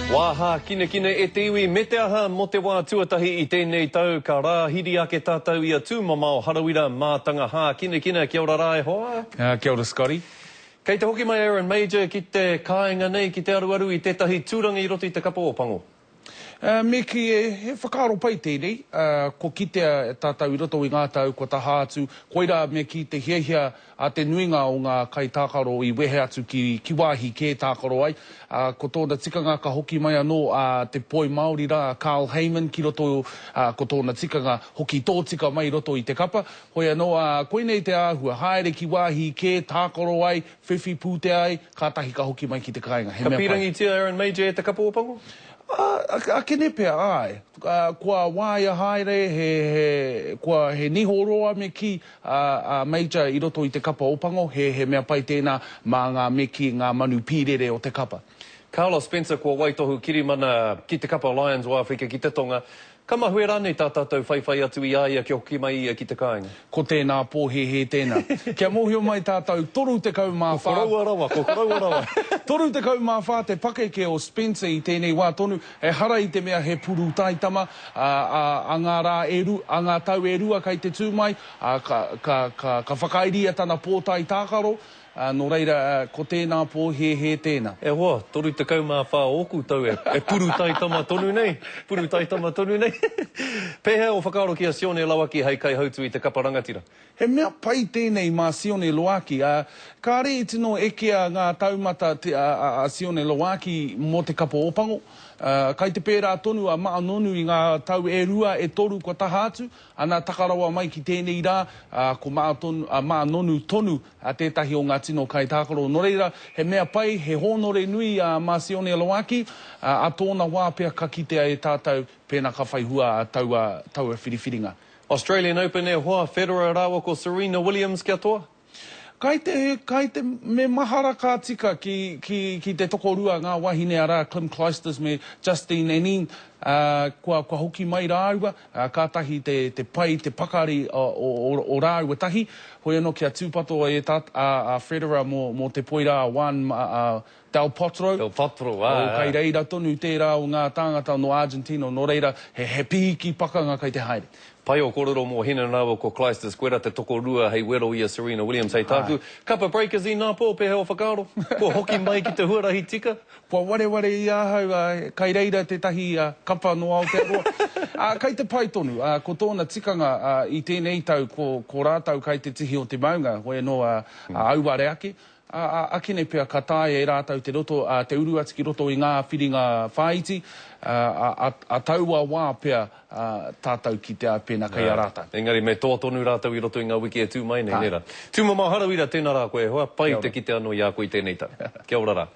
Wā hākinakina e te iwi me te aha mō te wā tuatahi i tēnei tau ka rāhiri ake tātou i a Tūmamao Harawira mātanga hākinakina. Kia ora rā e hoa. Kia ora Scotty. Kei te hoki mai Aaron Mauger ki te kāinga nei ki te aruaru i tētahi tūranga i roto i te kapa Ōpango. Me kī, he whakaaro pai tēnei, kua kitea e tātou i roto i ngā tau kua taha atu, koirā me kī te hiahia a te nuinga o ngā kaitākaro i wehe atu ki, ki wāhi kē tākaro ai. Ko tōna tikanga ka hoki mai anō a te poi Māori rā a Carl Hayman ki roto, ko tōna tikanga hoki tōtika mai i roto i te kapa. Hoi anō, koinei te āhua, haere ki wāhi kē tākaro ai, whiwhi pūtea ai, kātahi ka hoki mai ki te kāinga. He Ka mea pai. pīrangitia Aaron Mauger e te kapa Ōpango? Akene pea, āe. Kua waea haere, he, he, kua, he niho roa me kī a, a Major i roto i te kapa Ōpango, he, he mea pai tēnā mā ngā me kī, ngā manu pīrere o te kapa. Carlos Spencer kua waitohu kirimana ki te kapa Lions o Āwherika ki te Tonga. Ka mahue rānei tā tātou whaiwhai atu i a ia kia hoki mai ia ki te kāinga? Ko tēnā pōhēhē tēnā. Kia mōhio mai tātou, 34. Ko koroua rawa, ko koroua rawa. 34 te pakeke o Spencer i tēnei wā tonu, ehara i te mea he puru taitama, ā, ā, a ngā rā e ru, a ngā tau e rua kai te tū mai, ā, ka, ka, ka, ka whakairia tana pōtae tākaro, Ā, nō reira, ko tēnā pōhēhē tēnā. E hoa, 34 ōku tau e, e puru taitama tonu nei, puru taitama tonu nei. Pēhea ō whakaaro ki a Sione Lauaki hei kaihautu i te kapa rangatira? He mea pai tēnei mā Sione Loaki, ā, kāre i tino ekea ngā taumata te, a, a, a Sione Loaki mō te kapa Ōpango. Ā, kai te pērā tonu a Ma'a Nonu i ngā tau e rua, e toru kua taha atu, ana taka rawa mai ki tēnei rā, ā, ko Ma'a tonu, a Ma'a Nonu tonu a tētahi o ngā tino kaitākaro. Nō reira, he mea pai, he hōnore nui a Marcione Loaki, ā, ā tōna wā pea ka kitea e tātou pēnā ka whai hua taua, taua whiriwhiringa. Australian Open e hoa, Federer rāua ko Serena Williams kia toa? Kai te, kai te, me mahara ka tika ki, ki, ki te tokorua ngā wahine arā Kim Clijsters me Justine Henin, ā, kua, kua hoki mai rāua, ā, kātahi te, te pai, te pakari o, o, o rāua tahi. Hoi anō kia tūpato e tā, a, a Federer mō, mō te poi rā a Juan, a, Del Potro. Del Potro, ā, ā. Kai reira tonu tērā o ngā tāngata nō Argentina, nō reira, he, he pīki pakanga kai te haere. Pai ō kōrero mō Henin rāua ko Clijsters, koirā te tokorua hei wero i a Serena Williams hei tāku. Kapa Breakers ināpō, pēhea ō whakaaro? Kua hoki mai ki te huarahi tika? Kua wareware i ahau, ā, kai reira tētahi kapa nō Aotearoa. Ā, kai te pai tonu, ā, ko tōna tikanga, ā, i tēnei tau ko, ko rātou kai te tihi o te maunga, hoi anō, ā, auare ake. Ā, ā, akene pea ka taea e rātou te roto, ā, te uru atu ki roto i ngā whiringa whāiti, ā, ā, ā, ā taua wā pea, ā, tātou ki te ā, pēnā kei a rātou. Engari me toa tonu rātou i roto i ngā wiki e tū mai nei, nē rā. Tūmamao Harawira, tēnā rā koe e hoa, pai te kite anō i a koe i tēnei tau. Kia ora rā.